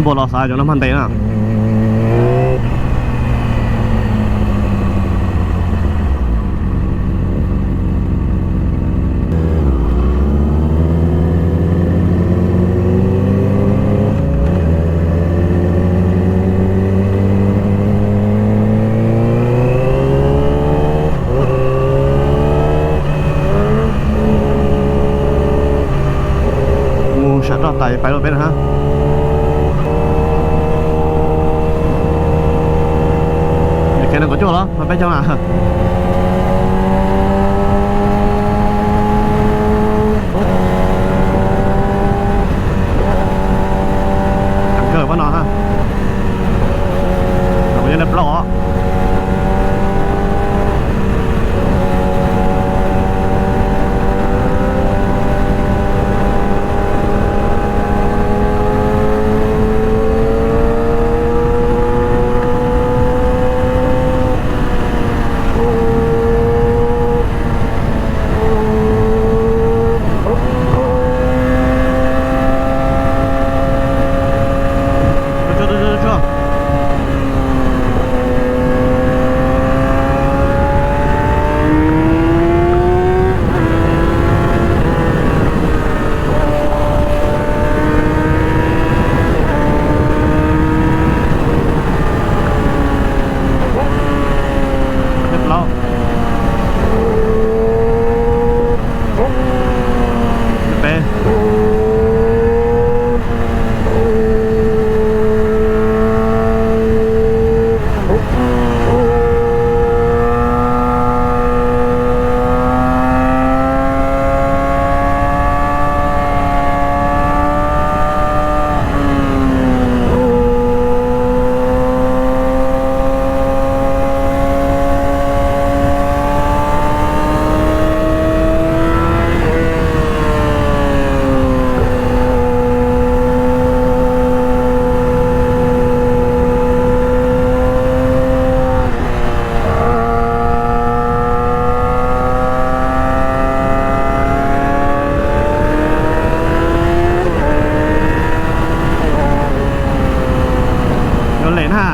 Ua los xav cov no mas ntev na. Mus sam roj tas pais rau peb na ha. Khiav nees nkaum cuaj los mas peb caug na. Kawg pab no ha. Kuv nyob nej plaub os. Yuav lem na.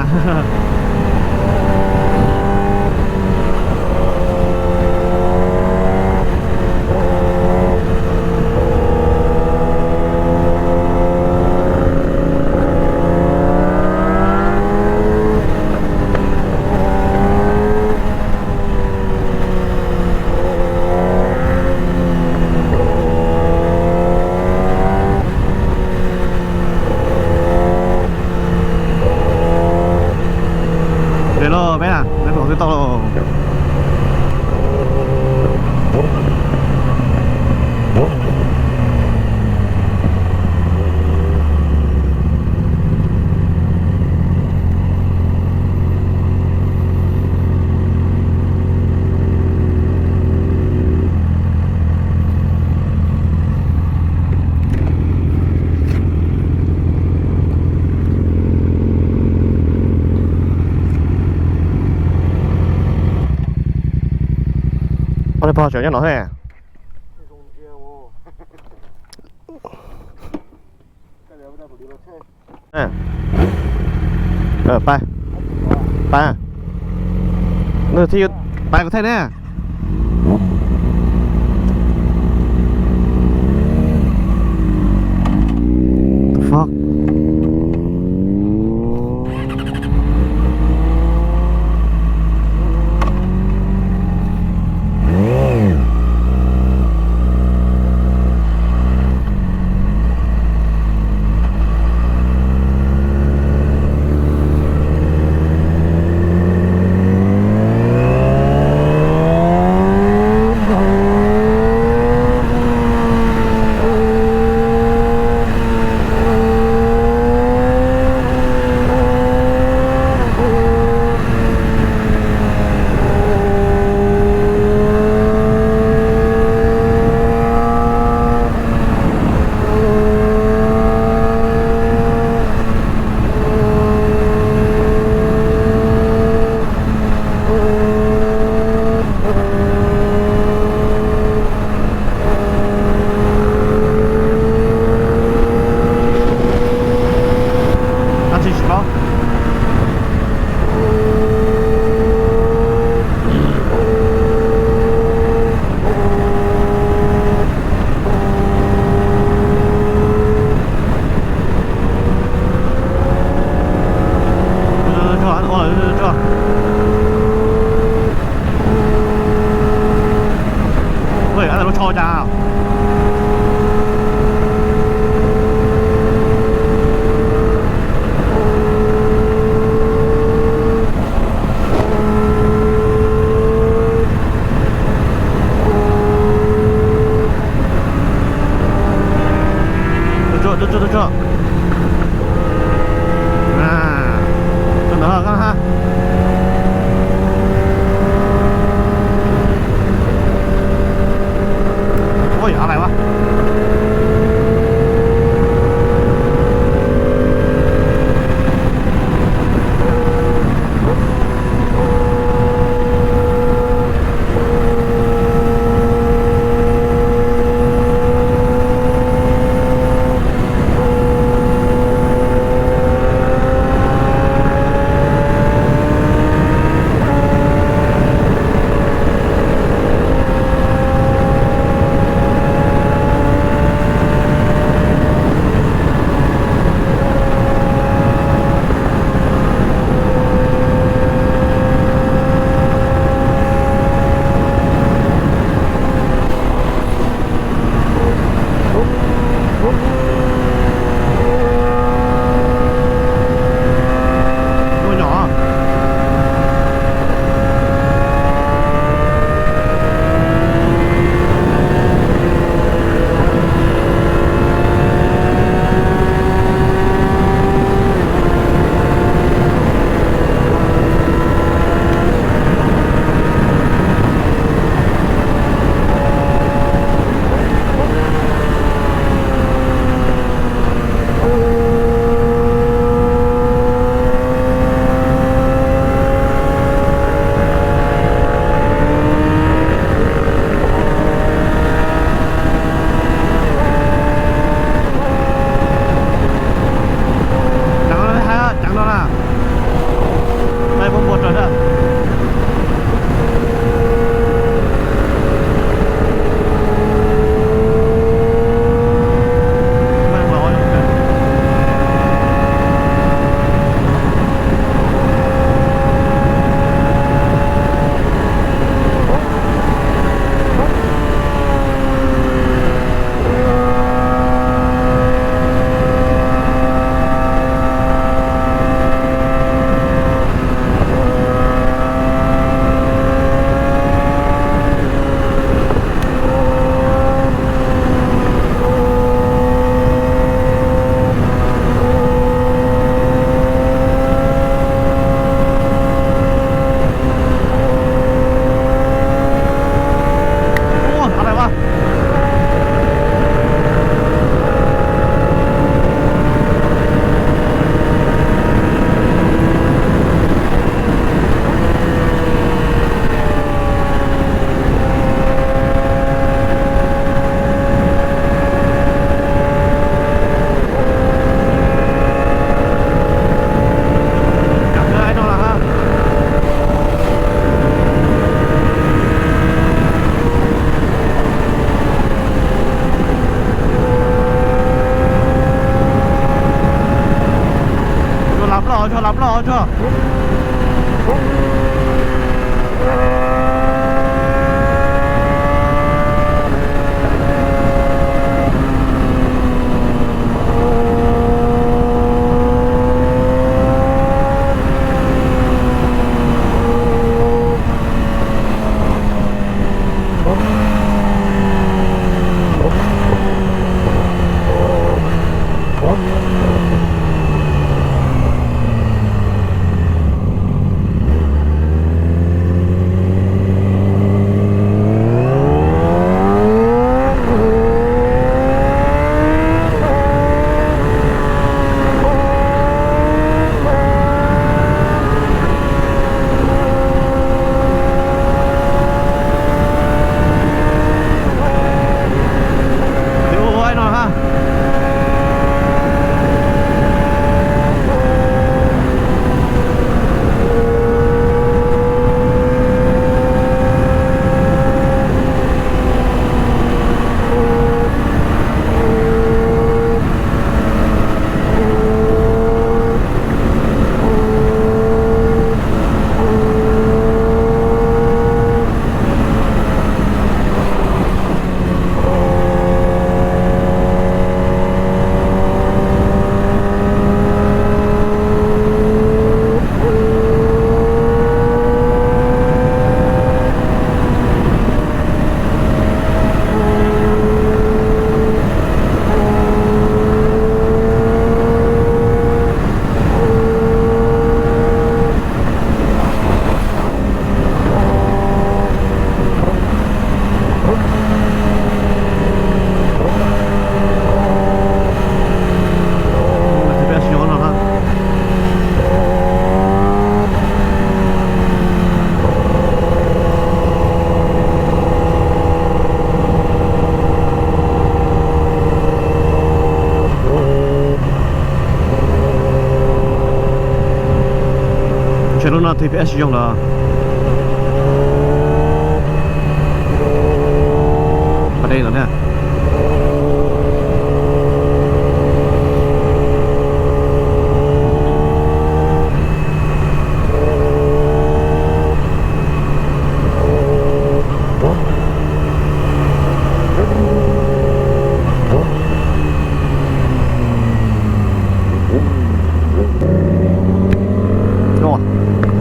Ua li lauj peb na, peb mus twb tau lauj. Ua li pog tseem nyob no thiab. Pais, pais, pais kuv thaij ne. The fuck. Ua cas? Tuaj tsuag, tuaj tsuag, tuaj tsuag. Tuaj ntawd ha. Ua yog lais ua. Ceev no na, ceev no na. Peb muab npua raws na. Tsuag las ploj, tsuag las ploj, tsuag. T P S zoo lawm. Pas dej lawm thiab.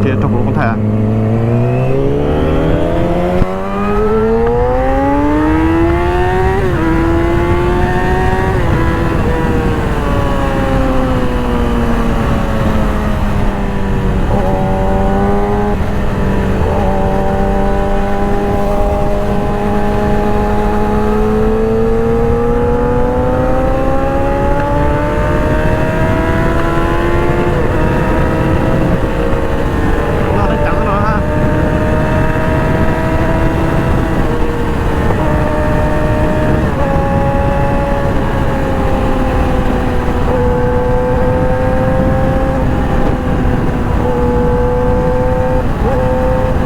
Ces rau kuv lub koob thaij.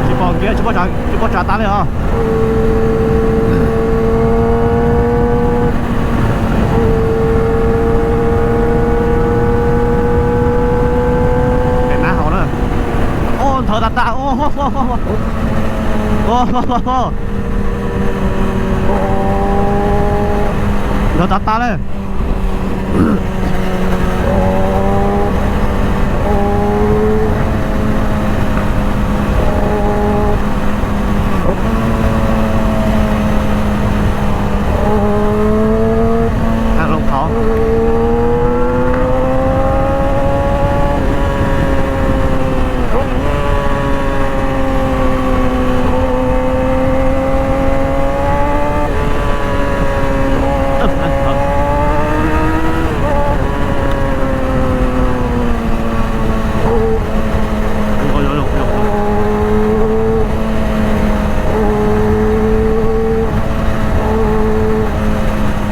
Tsis pom kiag, tsis pom tsav tas li os. Pem na hauv na. Ua nthawv tas tas. Nthawv tas tas li.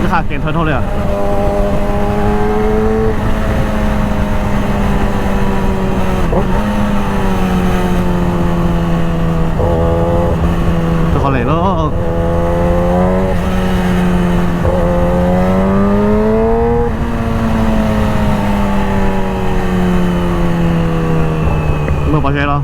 Ib qha kev nthawv dhau li. Rau qhov lem lawm. Muaj pov tseg los?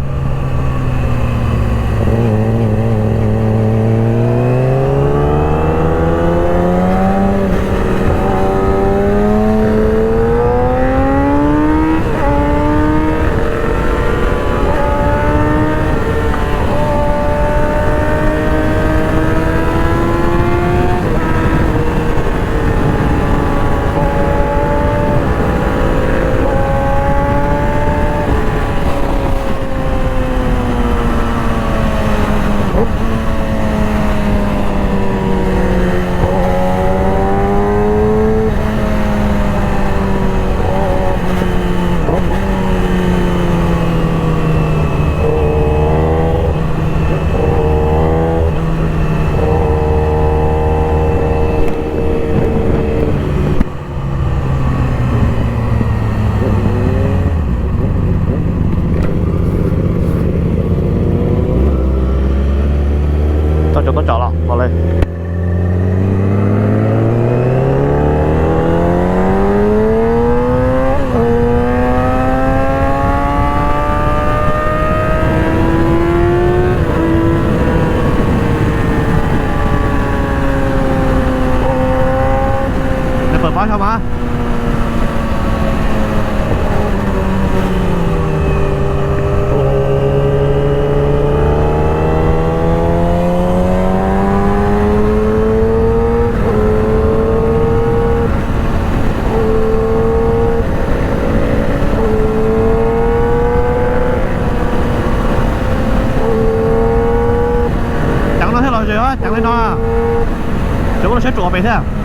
Toj tsov toj tsov los los li. Nws pawm pob zog mas. Ceev no thiaj los ze, ceev li no. Ces ua los saib tsuam pem thiab.